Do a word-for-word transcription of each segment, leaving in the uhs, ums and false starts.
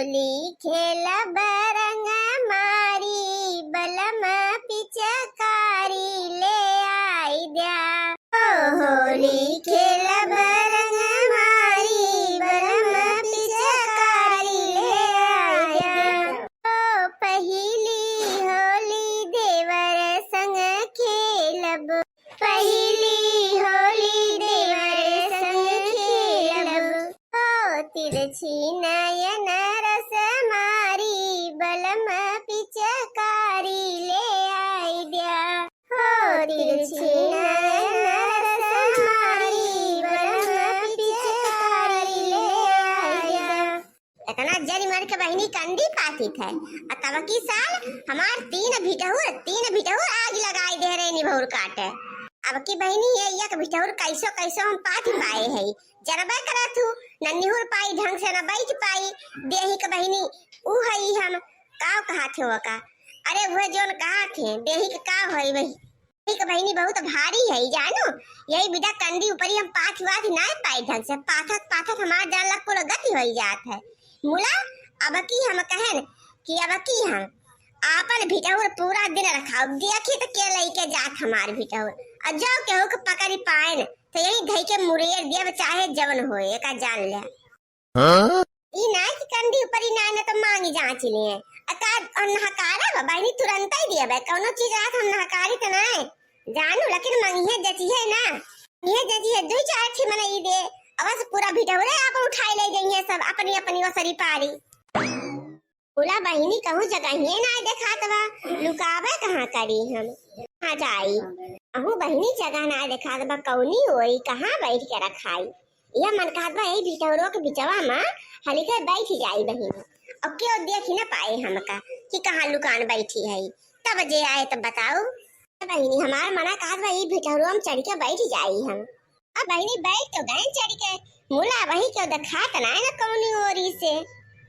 होली खेलब रंग मारी, बलम पिचकारी ले आई द्या। ओ होली खेलब रंग मारी, बलम पिचकारी ले आई द्या। ओ पहिली होली देवर संग खेलब, पहिली होली देवर संग खेलब। ओ तिरछी नयन रस मारी, बलम पिचकारी ले आई द्या। ओ तिरछी नयन रस मारी, बलम पिचकारी ले आई द्या। इतना जरी मर के बहिनी कंडी पाथित है। आ तब की साल हमार तीन भिटहुर, तीन भिटहुर आग लगाई दे रहे निभौर काटे। अब की बहिनी ये एक भिटहुर कैसो कैसो हम पाथि पाए है। जनबे करत हूँ, न निहुर पाई ढंग से, न बैठ पाई। देही के बहिनी ऊ है हम, काव कहा थे वो का? अरे वह जोन कहा थे, देही के काव है वही। ठीक बहिनी बहुत भारी है, जानो, यही बिदा कंडी ऊपरी हम पाथ वाथ नाय पाई ढंग से, पाथत पाथत हमार जान ला कुल गति होई जात है। मुला, अब की हम कहन कि अब की हम आपन भिटहुर पूरा दिन रखाओ, देखी त के लइके जात हमार भिटहुर, और जो केहू के पकड़ी पाएन तो यही धई के मुरेर दिया, चाहे जवन होए, एका जान ले। हाँ? ई नाय कि कंडी ऊपरी नाय ना तो मांगी जांच लिए। अका नहकारा बा, बहिनी तुरंत ही दिया बा। कौनो चीज रात हम नहकारी तो नाय। जानू, लेकिन मंगिहे जचिहे ना। ये जचिहे, दुई चार ठी मने ई दे। अवस पूरा भिटौरे आप उठाई ले गई है सब अपनी अपनी ओसरी पारी। बोला बहिनी, कहूँ जगहिए नाय देखात बा, लुकावे कहाँ करी हम? कहाँ जाई? अहू बहिनी जगह नाय देखात बा, कौनी होई, कहाँ बैठ के रखाई? यह मन कहत बा, यही भिटौरो के बिचवा मा हलिके बैठ जाई बहिनी, और केहू देख ही ना पाए हमका कि कहाँ लुकान बैठी है। तब जे आए तब बताओ। बहिनी, हमार मना कहत बा, यही भिटौरो में चढ़ के बैठ जाई हम। अब बहिनी बैठ तो गए चढ़ के, मुला वही के देखात ना है ना कौनी ओरी से।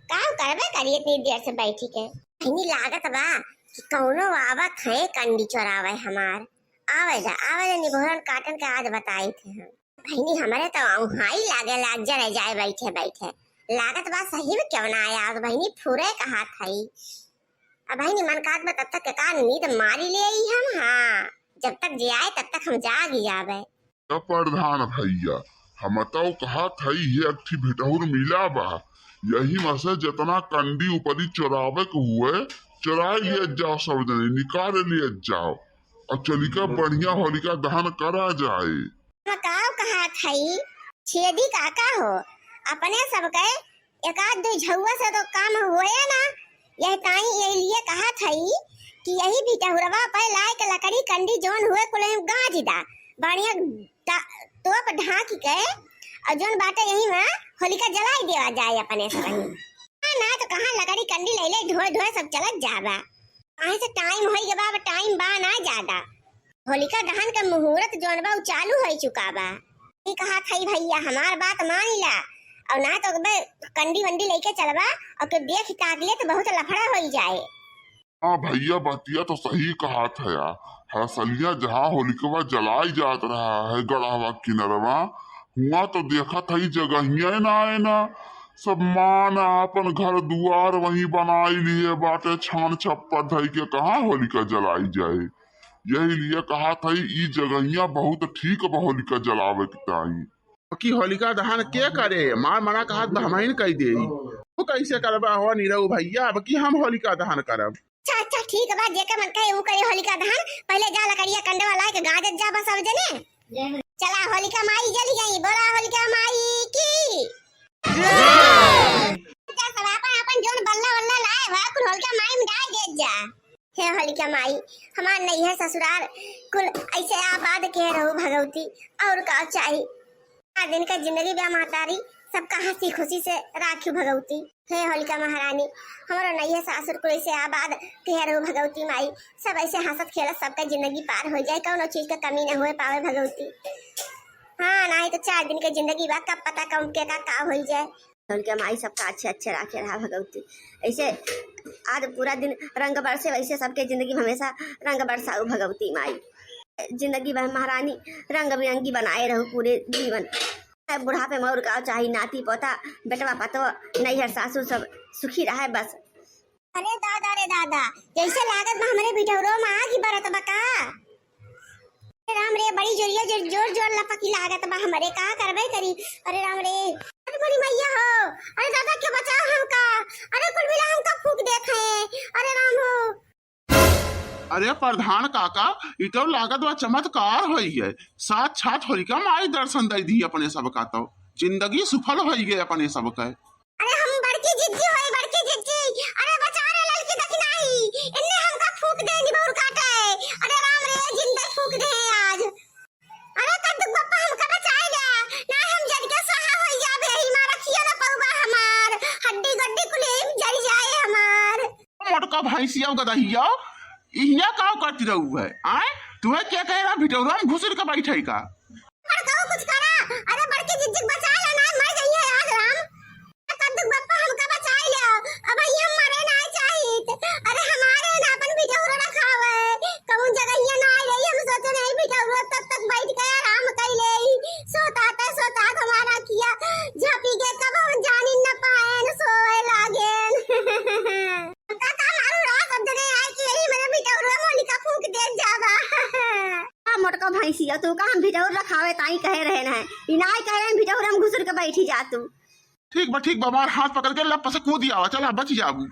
का करबे करी इतनी देर से बैठी के? बहिनी लागत बा कि कौनो आवत है कंडी चोरावे हमार। आवे जा, आवे जा, निभोरन काटन के आज बताई थे हम। बहिनी हमरे तो औहाई लागे लाग जरे जाए बैठे बैठे। लागत बा सही में क्यों ना आया, बहिनी फुरे कहा थई। अब बहिनी मन कहत बा तब तक के का नींद मारी ले आई हम, हाँ, जब तक जे आए तब तक हम जाग ही जाबे। ए प्रधान भैया, हम तो कहत हई, ये एक ठी भिटहुर मिला बा, यही में से जितना कंडी उपरी चोरावे के हुए, चोराई लिए जाओ सब जने, निकाल लिए जाओ, और चलिका बढ़िया होलिका दहन करा जाए। हम काव कहत हई, छेदी काका हो, अपने सबके एक आध दो झउआ से तो काम होए ना। यह ताई यही लिए कहत हई कि यही भिटहुरवा पे लाए के लकड़ी कंडी जौन हुए कुल गाज दा, बढ़िया दा-, तोप ढांक के और जौन बाटे यही में होलिका जलाई देवा जाए अपने से वहीं। हाँ, ना तो कहाँ लकड़ी कंडी ले ले ढोए ढोए सब चलत जाबा। काहे से टाइम होई गबा, अब टाइम बा ना ज्यादा। होलिका दहन के मुहूर्त जौन बा उ चालू हो चुका बा। ई कहा थई भैया हमार बात मान ला, और ना तो बे कंडी वंडी लेके चलबा और के देख ताक ले तो बहुत लफड़ा हो जाए। हाँ भैया, बतिया तो सही कहा थया। हर सलिया जहाँ होलिकवा जलाई जात रहा है गढ़वा किनरवा, हुआ तो देखत हई जगहिया ना आए ना, सब मान आपन घर दुआर वहीं बनाई लिए बाटे, छान छप्पर धई के कहाँ होलिका जलाई जाए। यही लिए कहत हई, ई जगहिया बहुत ठीक बा होलिका जलावे के ताई। कि होलिका दहन के करे? मार मना कहत बा, हमहिन कई देई। तू कैसे करबा हो निरहू भैया, अब की हम होलिका दहन करब? अच्छा, अच्छा, ठीक बा, जेकर मन कहे ऊ करे होलिका दहन। पहले जा लकड़िया कंडवा लाए के गाजत जा बस अब जने। चला होलिका माई जली गई, बोला होलिका माई की। जा सब आपन आपन जौन बल्ला वल्ला लाए बा, कुल होलिका माई में डाल दे जा। हे होलिका माई, हमार नैहर ससुराल कुल ऐसे आबाद के रहू भगवती, और का चाही? चार दिन का जिंदगी बा महतारी, सबका हंसी खुशी से राखी भगवती। हे होलिका महारानी, हमारो नैहर सासुर कुल ऐसे आबाद के रहू भगवती माई, सब ऐसे हंसत खेलत सबका जिंदगी पार हो जाए, कौनो चीज का कमी न होए पावे भगवती। हाँ, नहीं तो चार दिन के जिंदगी बा, कब पता कब के का, का हो जाए। उनके माई सबका अच्छे अच्छे राखे रहा भगवती। ऐसे आज पूरा दिन रंग बरसे, वैसे सबके जिंदगी में हमेशा रंग बरसाऊ भगवती माई। जिंदगी भर महारानी रंग बिरंगी बनाए रहू पूरे जीवन। बुढ़ापे में और का चाही, नाती पोता, बेटवा पतोह, नैहर सासू सब सुखी रहे बस। अरे दादा रे दादा, जैसे लागत बा हमरे बिटौरो में आगी बरत बा का? अरे राम रे, बड़ी जोरिया जोर, जोर जोर लपकी लागत बा हमरे, का करबे करी? अरे राम रे, अरे बड़ी मैया हो, अरे दादा के बचाओ हमका, अरे कुल मिला हमका फूंक देत हैं, अरे राम हो। अरे प्रधान काका, ई तो लागत बा चमत्कार होई है, साक्षात होलिका माई दर्शन दे दी अपने सबका, तो जिंदगी सुफल होई गई अपने सबके। अरे हम बड़की जिज्जी होई, बड़की जिज्जी। अरे बचा रे ललकी दखिनाही, इन्ने हमका फूंक दे निबहुर काटे। अरे राम रे, जिंदा फूंक दे आज। अरे कद्दू बप्पा हमका बचाए ले, ना हम जल के सहा होई जाबे, ही मारा खिया ना पौबा हमार, हड्डी गड्डी कुल जल जाए हमार। मोटका भैंसिया गदहिया, इहिया का करती रहू है? आए, तुम्हें क्या कह रहा, भिटौरा में घुसर के बैठे का? बड़काऊ कुछ करा। अरे बड़की जिज्जी के बचा ले, ना मर गई है आज राम। कद्दू बप्पा हमका बचाई ले, अब ये हम मरे ना चाहित। अरे हमारे ना अपन बिटौरा रखावे, कौन जगहिया ना आई रही, हम सोचे नहीं बिटौरा तब तक बैठ के आराम कर ले। सोता त सोता हमारा किया झपी के कब हम जानी न पाए न सोए लागे। काका मारू रहा सब जने आए कि यही मेरे बिटौरा मोनिका फूंक दे जावा। आ मोटका भैंसिया, तू का हम भिटौर रखावे ताई कहे रहे न है, ई नाई कहे रहे भिटौर हम घुसर के बैठी जा तू। ठीक बा, ठीक बा, हमार हाथ पकड़ के लप से कूद आवा, चला बच जाबू।